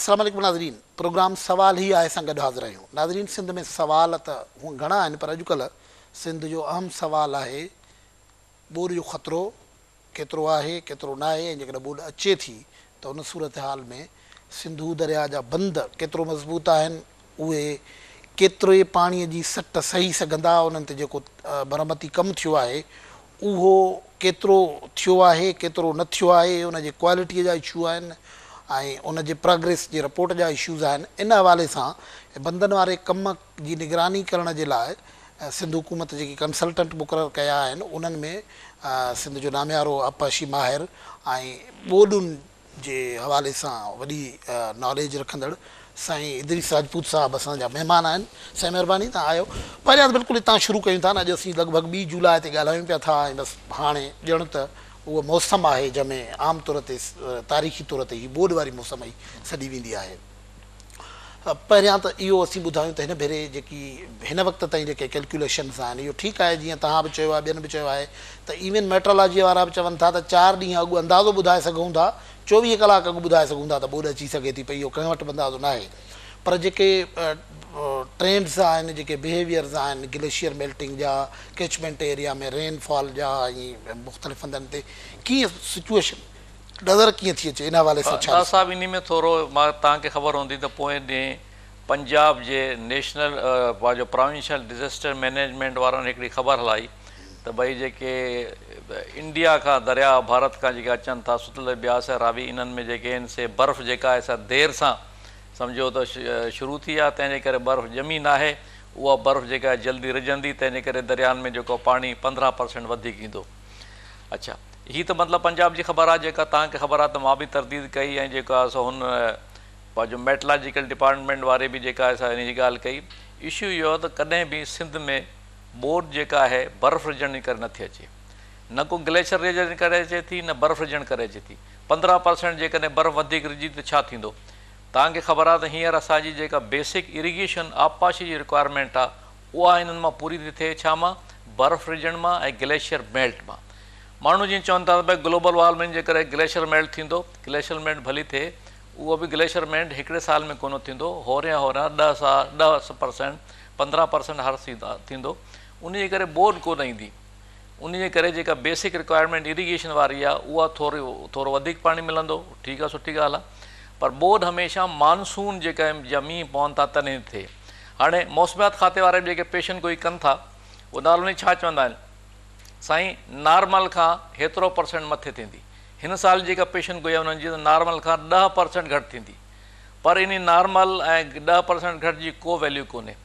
السلام عليڪم ناظرين پروگرام سوال هي آهي سان گڏ حاضر آهيون ناظرين سنڌ ۾ سوال ته هونء گهڻا آهن پر اڄڪلهه سنڌ جو اهم سوال آهي ٻوڏ جو خطرو ڪيترو آهي ڪيترو ناهي ۽ جيڪڏهن ٻوڏ اچي ٿي ته ان صورتحال ۾ سنڌو درياء جا بند ڪيترو مضبوط آهن، اهي ڪيتري پاڻي جي سٽ سهي سگهندا، انهن تي جيڪو مرمتي ڪم ٿيو آهي اهو ڪيترو ٿيو آهي ڪيترو نه ٿيو آهي، ان جي ڪوالٽي جا اشو آهن ۽ ان جي پراگريس جي رپورٽ جا اشوز آهن، ان حوالي سان بندن واري ڪم جي نگراني ڪرڻ جي لاء سنڌ حڪومت جيڪي ڪنسلٽنٽ مقرر ڪيا آهن انهن ۾ سنڌ جو ناميارو آبپاشي ماهر ۽ ٻوڏن جي حوالي سان وڏي ناليج رکندڙ سائين ادريس راجپوت صاحب اسان جا مهمان آهن. سائين مهرباني توهان آيو. پهريان ته بلڪل هتان شروع ڪيون ٿا نه اڄ اسين لڳ ڀڳ ٻي جولاء تي ڳالهايون پيا ٿا ۽ بس هاڻي ڄڻ ته اهو موسم آهي جنهن ۾ عام طور تي تاريخي طور تي هي ٻوڏ واري موسم ئي سڏي ويندي آهي. پهريان ته اهو اسين ٻڌايون ته هن ڀيري جيڪي هن وقت تائين جيڪي ڪيلڪيوليشنز آهن اهو ٺيڪ آهي جيئن توهان به چيو آهي ٻين به چيو آهي ته ايون ميٽرالاجيء وارا به چون ٿا ته چار ڏينهن اڳ اندازو ٻڌائي سگهون ٿا 24 ڪلاڪ اڳ ٻڌائي سگهون ٿا ته ٻوڏ اچي سگهي ٿي پئي اهو ڪنهن وٽ به اندازو ناهي پر جيڪي ٽرينڊز آهن جيڪي بهيويئرز آهن گليشيئر ميلٽنگ جا ڪيچمينٽ ايريا ۾ رين فال جا ۽ مختلف هنڌن تي ڪيئن سچوئيشن نظر ڪيئن ٿي اچي ان حوالي سان ڇا ڏاڏا ڏسو؟ صاحب انهي ۾ ٿورو مان توهان کي خبر هوندي ته پوئين ڏينهن پنجاب جي نيشنل پنهنجو پراونشل ڊزسٽر مئنيجمينٽ وارن هڪڙي خبر هلائي ته ڀئي جيڪي انڊيا کان درياء ڀارت کان جيڪي اچن ٿا ستلج بياس ۽ راوي انهن ۾ جيڪي آهن سي برف جيڪا آهي سا دير سان سمجهو ته شروع ٿي آهي تنهن جي ڪري برف ڄمي ناهي اها برف جيڪا آهي جلدي رجندي تنهن جي ڪري دريائن ۾ جيڪو پاڻي 15% وڌيڪ ايندو. اڇا هي ته مطلب پنجاب جي خبر آهي جيڪا توهان کي خبر آهي ته مان به ترديد ڪئي ۽ جيڪو آهي سو هن پنهنجو ميٽلاجيڪل ڊپارٽمينٽ واري به جيڪا آهي سا ان جي ڳالهه ڪئي اشو اهو آهي ته ڪڏهن به سنڌ ۾ ٻوڏ جيڪا آهي برف رجڻ جي ڪري نٿي اچي نه ڪو گليشر رجڻ جي ڪري اچي ٿي نه برف رجڻ ڪري اچي ٿي 15% جيڪڏهن برف وڌيڪ رجي ته ڇا ٿيندو توهان کي خبر آهي ته هينئر اسان جي جيڪا بيسڪ اريگيشن آبپاشي جي رڪوائرمينٽ آهي اها انهن مان پوري ٿي ٿئي ڇا مان؟ برف رجڻ مان ۽ گليشيئر ميلٽ مان. ماڻهو جيئن چون ٿا ته ڀئي گلوبل وارمنگ جي ڪري گليشيئر ميلٽ ٿيندو، گليشيئر ميلٽ ڀلي ٿئي، اهو به گليشيئر ميلٽ هڪڙي سال ۾ ڪونه ٿيندو، هوريان هوريان ڏهه سال 10%، 15% هر ٿيندو، انهي جي ڪري ٻوڏ ڪونه ايندي. انهي جي ڪري جيڪا بيسڪ رڪوائرمينٽ اريگيشن واري آهي اها ٿوري ٿورو وڌيڪ پاڻي ملندو، ٺيڪ آهي سٺي ڳالهه آهي، پر ٻوڏ هميشه مانسون جيڪا جا مينهن پون ٿا تڏهن ٿئي. هاڻي موسميات کاتي وارا به جيڪي پيشن گوئي ڪن ٿا اهي نارملي ڇا چوندا آهن سائين نارمل کان هيترو پرسنٽ مٿي ٿيندي هن سال جيڪا پيشن گوئي آهي انهن جي ته نارمل کان 10% گهٽ ٿيندي پر انهي نارمل ۽ 10% گهٽ جي ڪو ويليو ڪونهي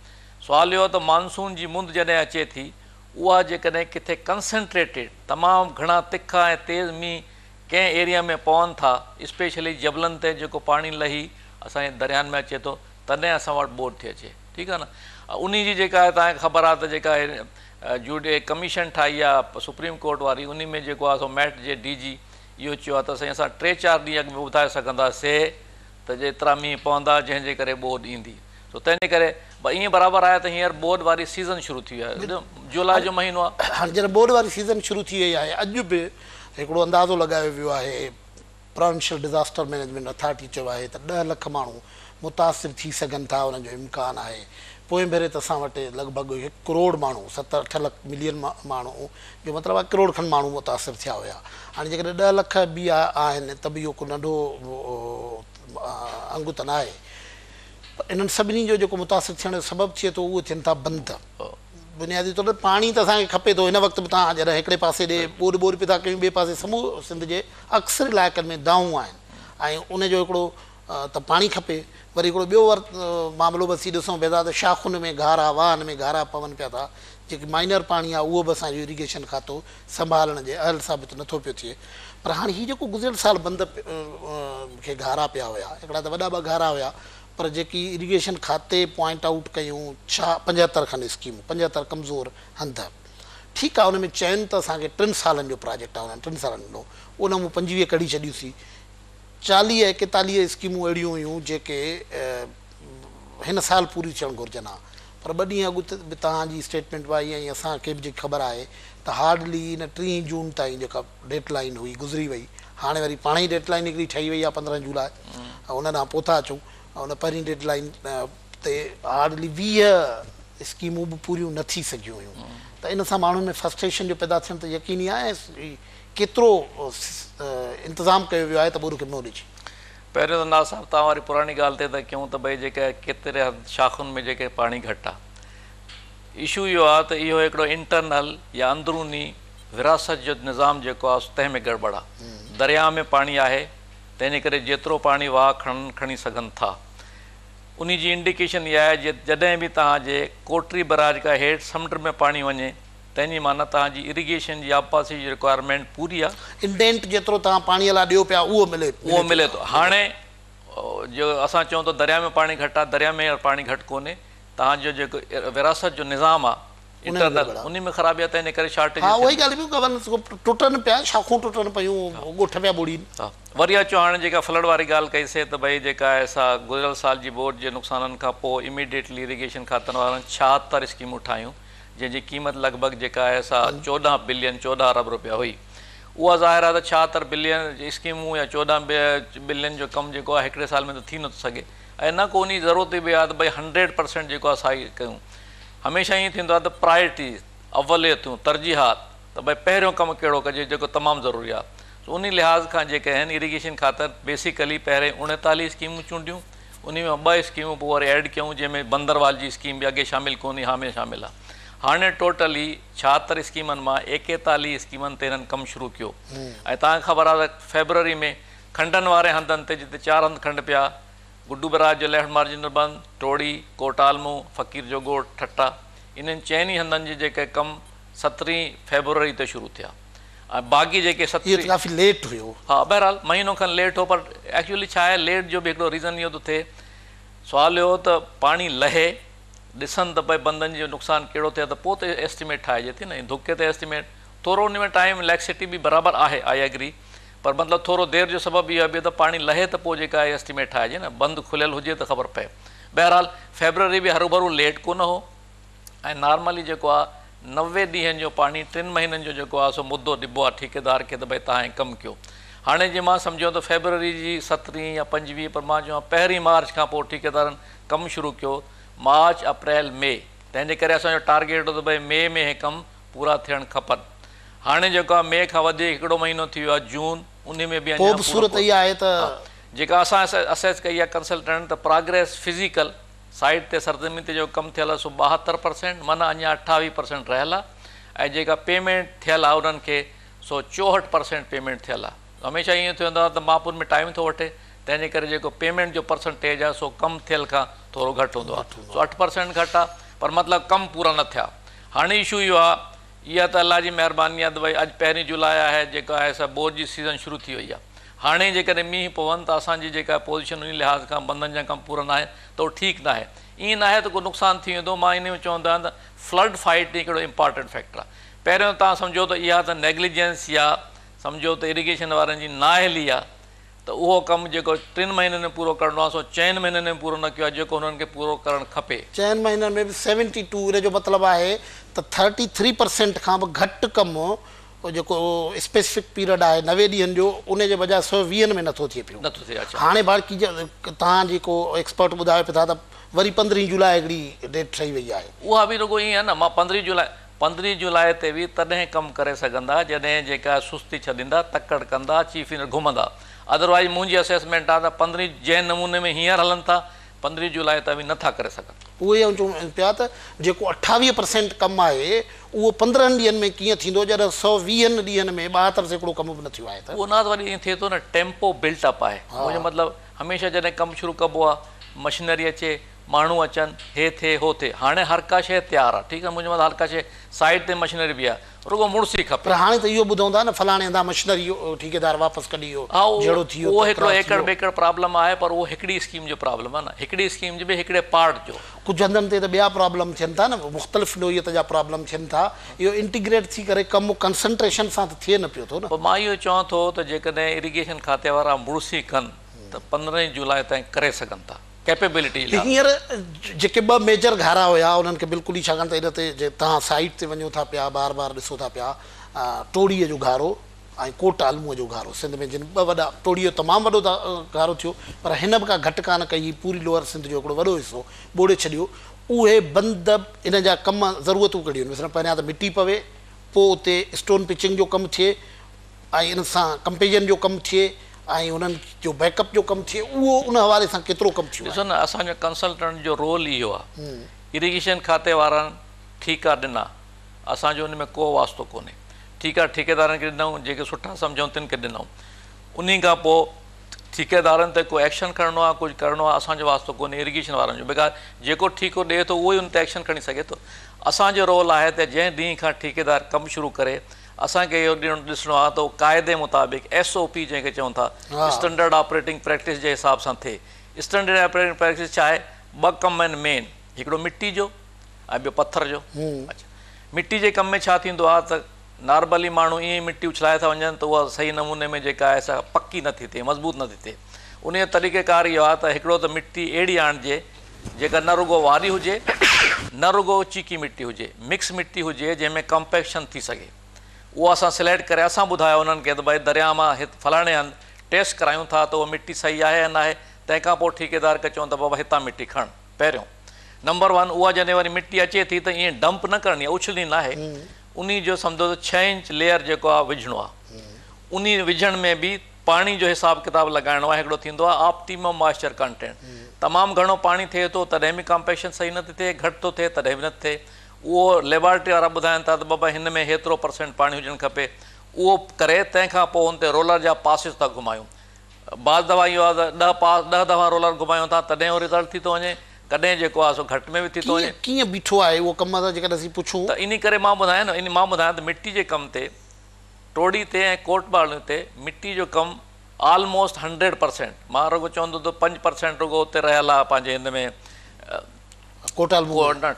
سوال اهو آهي ته مانسون جي مند جڏهن اچي ٿي اها جيڪڏهن ڪٿي ڪنسنٽريٽيڊ تمام گهڻا تکا ۽ تيز مينهن ڪنهن ايريا ۾ پون ٿا اسپيشلي جبلن تي جيڪو پاڻي لهي اسان جي دريائن ۾ اچي ٿو تڏهن اسان وٽ ٻوڏ ٿي اچي ٺيڪ آهي نه انهي جي جيڪا آهي توهان کي خبر آهي ته جيڪا جوڊي ڪميشن ٺاهي آهي سپريم ڪورٽ واري انهي ۾ جيڪو آهي سو ميٽ جي ڊي جي اهو چيو آهي ته سائين اسان ٽي چار ڏينهن اڳ ۾ ٻڌائي سگهندا سي ته جيترا مينهن پوندا جنهن جي ڪري ٻوڏ ايندي سو تنهن جي ڪري ائين برابر آهي ته هينئر ٻوڏ واري سيزن شروع ٿي وئي آهي جولاء جو مهينو آهي. هاڻي جڏهن ٻوڏ واري سيزن شروع ٿي وئي آهي اڄ به هڪڙو اندازو لڳايو ويو آهي پراونشل ڊزاسٽر مئنيجمينٽ اٿارٽي چيو آهي ته 10 لک ماڻهو متاثر ٿي سگهن ٿا انهن جو امڪان آهي. پوئين ڀيري ته اسان وٽ لڳ ڀڳ هڪ ڪروڙ ماڻهو 7 8 لک ملين ماڻهو جو مطلب آهي ڪروڙ کن ماڻهو متاثر ٿيا هيا. هاڻي جيڪڏهن 10 لک به آهن ته به اهو ڪو ننڍو انگ ته ناهي. پر انهن سڀني جو جيڪو متاثر ٿيڻ جو سبب ٿئي ٿو اهي ٿين ٿا بند. بنيادي طور تي پاڻي ته اسان کي کپي ٿو. هن وقت به توهان جڏهن هڪڙي پاسي ڏي ٻوڏ ٻوڏ پئي ٿا ڪيون ٻئي پاسي سمورو سنڌ جي اڪثر علائقن ۾ دانهون آهن ۽ ان جو هڪڙو ته پاڻي کپي وري هڪڙو ٻيو ور معاملو به اسين ڏسون پيا ٿا ته شاخن ۾ گهارا واهن ۾ گهارا پون پيا ٿا جيڪي مائنر پاڻي آهي اهو به اسان جو اريگيشن کاتو سنڀالڻ جي اهل ثابت نٿو پيو ٿئي پر هاڻي هي جيڪو گذريل سال بند کي گهارا پيا هيا هڪڙا ته وڏا ٻه گهارا هيا پر جيڪي اريگيشن کاتي پوائنٽ آئوٽ ڪيون ڇا 75 کن اسڪيمون 75 ڪمزور هنڌ ٺيڪ آهي ان ۾ چين ته اسان کي ٽن سالن جو پراجيڪٽ آهي انهن ٽن سالن ڏنو ان مون 25 ڪڍي ڇڏيون سي 40 41 اسڪيمون اهڙيون هيون جيڪي هن سال پوريون ٿيڻ گهرجن ها پر ٻه ڏينهن اڳ به توهان جي اسٽيٽمينٽ به آئي ۽ اسان کي به جيڪي خبر آهي ته هارڊلي ان 30 جون تائين جيڪا ڊيٽ لائين هئي گذري وئي هاڻي وري پاڻ ئي ڊيٽ لائين هڪڙي ٺهي وئي آهي 15 جولاء ان ڏانهن پوء ٿا اچون ان پهرين ڊيڊ لائين تي هارڊلي 20 اسڪيمون به پوريون نه ٿي سگهيون هيون ته ان سان ماڻهن ۾ فرسٽريشن جو پيدا ٿيڻ ته يقيني آهي ۽ ڪيترو انتظام ڪيو ويو آهي ته ٻوڏ کي منهن ڏجي. پهريون ته ناز صاحب توهان واري پراڻي ڳالهه تي ته ڪيون ته ڀئي جيڪا ڪيتري حد شاخن ۾ جيڪي پاڻي گهٽ آ اشو اهو آ ته اهو هڪڙو انٽرنل يا اندروني ورهاست جو نظام جيڪو آ تنهن ۾ گڙٻڙ آ درياء ۾ پاڻي آهي تنهن جي ڪري جيترو پاڻي واهه کڻن کڻي سگهن ٿا انهي جي انڊيڪيشن اها آهي جي جڏهن به توهان جي ڪوٽري بئراج کان هيٺ سمنڊ ۾ پاڻي وڃي تنهن جي معنيٰ توهان جي اريگيشن جي آبپاسي جي رڪوائرمينٽ پوري آ. انڊينٽ جيترو توهان پاڻي لاء ڏيو پيا اهو ملي اهو ملي ٿو. هاڻي جو اسان چئون ته درياء ۾ پاڻي گهٽ آ درياء ۾ پاڻي گهٽ ڪونهي توهان جو جيڪو ورهاست جو نظام آ انٽرنل انهي ۾ خرابي آ تنهن جي ڪري شارٽيج ها اها ئي ڳالهه پيو ڪران ٽٽن پيا شاخون ٽٽن پيون ڳوٺ پيا ٻوڙين. ها وري اچو هاڻي جيڪا فلڊ واري ڳالهه ڪئي سي ته ڀئي جيڪا آهي سا گذريل سال جي ٻوڏ جي نقصانن کان پوء اميڊيٽلي اريگيشن کاتن وارن 76 اسڪيمون ٺاهيون جنهن جي قيمت لڳ ڀڳ جيڪا آهي سا 14 بلين 14 ارب روپيا هئي اها ظاهر آهي ته 76 بلين اسڪيمون يا 14 بلين جو ڪم جيڪو آهي هڪڙي سال ۾ ته ٿي نٿو سگهي ۽ نه ڪو انهي ضرورت به آهي ته ڀئي 100% جيڪو آهي سا ئي ڪيون هميشه ائين ٿيندو آهي ته پرائرٽيز، اوليتون، ترجيحات، ته ڀئي پهريون ڪم ڪهڙو ڪجي جيڪو تمام ضروري آهي. سو انهي لحاظ کان جيڪي آهن اريگيشن خاطر بيسيڪلي پهرين 39 اسڪيمون چونڊيون، انهي مان ٻه اسڪيمون پوء وري ايڊ ڪيون جنهن ۾ بندروال جي اسڪيم به اڳي شامل ڪونهي هاڻي شامل آهي. هاڻي ٽوٽلي 76 اسڪيمن مان 41 اسڪيمن تي هنن ڪم شروع ڪيو ۽ توهان کي خبر آهي ته فيبروري ۾ کنڊن واري هنڌن تي جتي چار هنڌ کنڊ پيا گڊو بئراج جو ليفٽ مارجنل بند، ٽوڙي، ڪوٽ عالمو، فقير جو ڳوٺ، ٺٽا، انهن چئن ئي هنڌن جي جيڪي ڪم سترهين فيبروري تي شروع ٿيا ۽ باقي جيڪي اهو ته سترهين. ڪافي ليٽ هيو. ها بهرحال مهينو کن ليٽ هو پر ايڪچوئلي ڇا آهي ليٽ جو به هڪڙو ريزن اهو ٿو ٿئي سوال اهو ته پاڻي لهي ڏسن ته ڀئي بندن جو نقصان ڪهڙو ٿيو ته پوء ته ايسٽيميٽ ٺاهجي ٿي نه ائين ڌڪي تي ايسٽيميٽ ٿورو ان ۾ ٽائيم ليڪسٽي به برابر آهي I agree پر مطلب ٿورو دير جو سبب اهو به ته پاڻي لهي ته پوء جيڪا آهي ايسٽيميٽ ٺاهجي نه بند کليل هجي ته خبر پئي. بهرحال فيبروري به هروڀرو ليٽ ڪونه هو ۽ نارملي جيڪو آهي 90 ڏينهن جو پاڻي ٽن مهينن جو جيڪو آهي سو مدو ڏبو آهي ٺيڪيدار کي ته ڀئي توهان هي ڪم ڪيو. هاڻي جي مان سمجهان ته فيبروري جي سترهين يا 25 پر مان چوان پهرين مارچ کان پوء ٺيڪيدارن ڪم شروع ڪيو مارچ اپريل مئي تنهن جي ڪري اسان جو ٽارگيٽ هو ته ڀئي مئي ۾ هي ڪم پورا ٿيڻ کپن. هاڻي جيڪو آهي مئي کان وڌيڪ هڪڙو مهينو ٿي ويو آهي جون انهي ۾ به پوء اڃا به پورو صورت ڪو اها آهي ته. ها جيڪا اسان اسيس ڪئي آهي ڪنسلٽنٽ ته پراگريس فزيڪل سائيٽ تي سرزمين تي جيڪو ڪم ٿيل آهي سو 72% معنيٰ اڃا 28% رهيل آهي ۽ جيڪا پيمينٽ ٿيل آهي انهن کي سو 64% پيمينٽ ٿيل آهي هميشه ائين ٿيندو آهي ته ماپن ۾ ٽائيم ٿو وٺي تنهن جي ڪري جيڪو پيمينٽ جو پرسنٽيج آهي سو ڪم ٿيل کان ٿورو گهٽ هوندو آهي سو 8% گهٽ آهي پر مطلب ڪم پورا نه ٿيا هاڻي اشو اهو آهي اها ته الله جي مهرباني آهي ته ڀئي اڄ پهرين جولاء آهي جيڪا آهي سا ٻوڏ جي سيزن شروع ٿي وئي آهي هاڻي جيڪڏهن مينهن پون ته اسان جي جيڪا پوزيشن انهي لحاظ کان بندن جا ڪم پورا ناهن ته اهو ٺيڪ ناهي ائين ناهي ته ڪو نقصان ٿي ويندو مان انهي ۾ چوندو آهيان ته فلڊ فائيٽ هڪڙو امپارٽنٽ فيڪٽر آهي پهريون توهان سمجهو ته اها ته نيگليجنس يا سمجهو ته اريگيشن وارن جي نااهلي آهي ته اهو ڪم جيڪو ٽن مهينن ۾ پورو ڪرڻو آهي سو چئن مهينن ۾ پورو نه ڪيو آهي جيڪو هنن کي پورو ڪرڻ کپي. چئن مهينن ۾ به سيونٽي ٽو ان جو مطلب آهي ته ٿرٽي ٿري پرسينٽ کان به گهٽ ڪم جيڪو اسپيسفڪ پيريڊ آهي 90 ڏينهن جو ان جي بجاء سؤ ويهن ۾ نٿو ٿئي پيو. نٿو ٿئي اڇا. هاڻي باقي توهان جيڪو ايڪسپرٽ ٻڌايو پيا ٿا ته وري 15 جولاء هڪڙي ڊيٽ ٺهي وئي آهي. اها به رڳو ائين آهي نه مان 15 جولاء 15 جولاء تي به تڏهن ڪم ڪري سگهندا جڏهن جيڪا سستي ڇڏيندا، تڪڙ ڪندا، چيف انجنيئر گهمندا. ادروائيز منهنجي اسيسمينٽ آهي ته 15 جنهن نموني ۾ هينئر هلن ٿا 15 جولاء تائين به نٿا ڪري سگهن. اهو ئي آئون چئون پيا ته جيڪو 28% ڪم آهي اهو 15 ڏينهن ۾ ڪيئن ٿيندو جڏهن سؤ ويهن ڏينهن ۾ 72% ڪم به نه ٿيو آهي ته. اهو ناز وري ائين ٿئي ٿو نه ٽيمپو بلٽ اپ آهي منهنجو مطلب هميشه جڏهن ڪم شروع ڪبو آهي مشنري اچي ماڻهو اچن، هي ٿئي، هو ٿئي. هاڻي هر ڪا شيء تيار آ. ٺيڪ آ، منهنجو مطلب هر ڪا شيء سائيٽ تي مشنري به آ. رڳو مڙسي کپي. پر هاڻي ته اهو ٻڌون ٿا نه فلاڻي هنڌان مشنري ٺيڪيدار واپس ڪڍي ويو، ها جهيڙو ٿي ويو، اهو هڪڙو تڪرار ٿي ايڪڙ ويو. ٻيڪڙ پرابلم آهي پر اهو هڪڙي اسڪيم جو پرابلم آ نه. هڪڙي اسڪيم جي به هڪڙي پارٽ جو. ڪجهه هنڌن تي ته ٻيا پرابلم ٿين ٿا نه، مختلف نوعيت جا پرابلم ٿين ٿا. اهو انٽيگريٽ ٿي ڪري ڪم ڪنسنٽريشن سان ته ٿئي نه پيو ٿو نه. پر مان اهو چوان ٿو ته جيڪڏهن اريگيشن کاتي وارا مڙسي ڪن ته 15 جولاء تائين ڪري سگهن ٿا. ڪيپيبلٽي لاء. هينئر جيڪي ٻه ميجر گهارا هيا انهن کي بلڪل ئي ڇاڪاڻ ته ان تي جي توهان سائيٽ تي وڃو ٿا پيا بار بار ڏسو ٿا پيا ٽوڙي جو گهارو ۽ ڪوٽ الموء جو گهارو سنڌ ۾ جن ٻه وڏا ٽوڙي جو تمام وڏو گهارو ٿيو پر هن به ڪا گهٽ ڪانه ڪئي هي پوري لوئر سنڌ جو هڪڙو وڏو حصو ٻوڙي ڇڏيو اهي بند ان جا ڪم ضرورتون ڪهڙيون آهن مثلاً پهريان ته مٽي پوي پوء اتي اسٽون پچنگ جو ڪم ٿئي ۽ ان سان ڪمپيجن جو ڪم ٿئي ۽ انهن جو بيڪ اپ جو ڪم ٿئي اهو ان حوالي سان ڪيترو ڪم ٿيو ڏسو آهي؟ نه اسان جو ڪنسلٽنٽ جو رول اهو آهي اريگيشن کاتي وارن ٺيڪا ڏنا اسان جو ان ۾ ڪو واسطو ڪونهي ٺيڪا ٺيڪيدارن کي ڏنائون جيڪي سٺا سمجهون تن کي ڏنائون انهي کان پوء ٺيڪيدارن تي ڪو ايڪشن کڻڻو آهي ڪجهه ڪرڻو آهي اسان جو واسطو ڪونهي اريگيشن وارن جو بيڪاز جيڪو ٺيڪو ڏئي ٿو اهو ئي ان تي ايڪشن کڻي سگهي ٿو اسان جو رول آهي ته جنهن ڏينهن کان ٺيڪيدار ڪم شروع ڪري اسان کي اهو ڏيڻ ڏسڻو آهي ته اهو قاعدي مطابق ايس او پي جنهن کي چئون ٿا اسٽينڊرڊ آپريٽنگ پريڪٽس جي حساب سان ٿئي اسٽينڊرڊ آپريٽنگ پريڪٽس ڇا آهي ٻه ڪم آهن مين هڪڙو مٽي جو ۽ ٻيو پٿر جو. اڇا مٽي جي ڪم ۾ ڇا ٿيندو آهي ته نارملي ماڻهو ائين ئي مٽي اڇلائي ٿا وڃن ته اها صحيح نموني ۾ جيڪا آهي سا پڪي نه ٿي ٿئي مضبوط نه ٿي ٿئي. انهيء جو طريقه ڪار اهو آهي ته هڪڙو ته مٽي اهڙي آڻجي جيڪا نه رڳو واري هجي نه رڳو چيڪي مٽي هجي مڪس مٽي هجي جنهن ۾ ڪمپيڪشن ٿي سگهي. اهو اسان سليڪٽ ڪري اسان ٻڌايو انهن کي ته ڀائي درياء مان هت فلاڻي هنڌ ٽيسٽ ڪرايون ٿا ته اها مٽي صحيح آهي يا ناهي تنهن کان پوء ٺيڪيدار کي چئون ته بابا هتان مٽي کڻ. پهريون نمبر ون اها جڏهن وري مٽي اچي ٿي ته ائين ڊمپ نه ڪرڻي آهي اڇلڻي ناهي انهي جو سمجهو ته ڇهه انچ ليئر جيڪو آهي وجهڻو آهي انهي وجهڻ ۾ به پاڻي جو حساب ڪتاب لڳائڻو آهي هڪڙو ٿيندو آهي آپٽيمم موائسچر ڪنٽينٽ تمام گهڻو پاڻي ٿئي ٿو تڏهن به ڪمپيڪشن صحيح نه ٿي ٿئي گهٽ ٿو ٿئي تڏهن به نه ٿي ٿئي اهو ليبارٽري وارا ٻڌائن ٿا ته بابا هن ۾ هيترو پرسينٽ پاڻي هجڻ کپي اهو ڪري تنهن کان پوء ان تي رولر جا پاسز ٿا گهمايون بعض دفعا اهو آهي ته ڏهه پاس ڏهه دفعا رولر گهمايون ٿا تڏهن اهو رزلٽ ٿي ٿو وڃي ڪڏهن جيڪو آهي سو گهٽ ۾ به ٿي ٿو وڃي. ڪيئن ڪيئن بيٺو آهي اهو ڪم اسان جيڪڏهن اسين پڇون. ته انهي ڪري مان ٻڌايان نه مان ٻڌايان ته مٽي جي ڪم تي ٽوڙي تي ۽ ڪوٽ ٻاڙي تي مٽي جو ڪم آلموسٽ هنڊريڊ پرسينٽ مان رڳو چوندو ته 5% رڳو اتي رهيل آهي پنهنجي هن ۾ ڪوٽ المو نه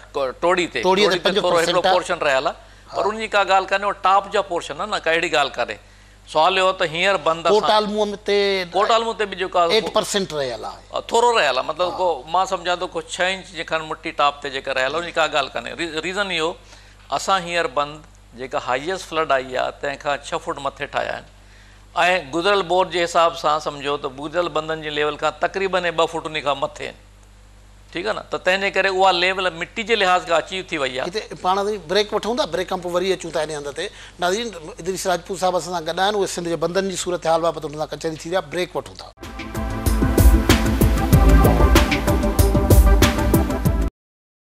ٽوڙي تي ٽوڙي تي ٿورو هڪڙو 5% پورشن رهيل آهي پر ان جي ڪا ڳالهه ڪانهي اهو ٽاپ جو پورشن آهي نه ڪا اهڙي ڳالهه ڪانهي. سوال اهو ته هينئر بند اسان. ڪوٽ الموء تي ڪوٽ الموء تي به جيڪو آهي. 8% رهيل آهي. ٿورو رهيل آهي مطلب ڪو مان سمجهان ٿو ڪو ڇهه انچ جي کن مٽي ٽاپ تي جيڪا رهيل آهي ان جي ڪا ڳالهه ڪانهي ريزن اهو اسان هينئر بند جيڪا هائيسٽ فلڊ آئي آهي تنهن کان ڇهه فوٽ مٿي ٺاهيا آهن ۽ گذريل بورڊ جي حساب سان سمجهو ته گذريل بندن جي ليول کان تقريبن ٻه فوٽ انهي کان مٿي آهن. ٺيڪ آ نه ته تنهن جي ڪري اها ليول مٽي جي لحاظ کان اچيو ٿي وئي آ. هتي پاڻ بريڪ وٺون ٿا بريڪ کان پوء وري اچون ٿا انهي هنڌ تي ناظرين ادريس راجپوت صاحب اسان سان گڏ آهن اهي سنڌ جي بندن جي صورتحال بابت انهن سان ڪچهري ٿي رهي آ بريڪ وٺون ٿا.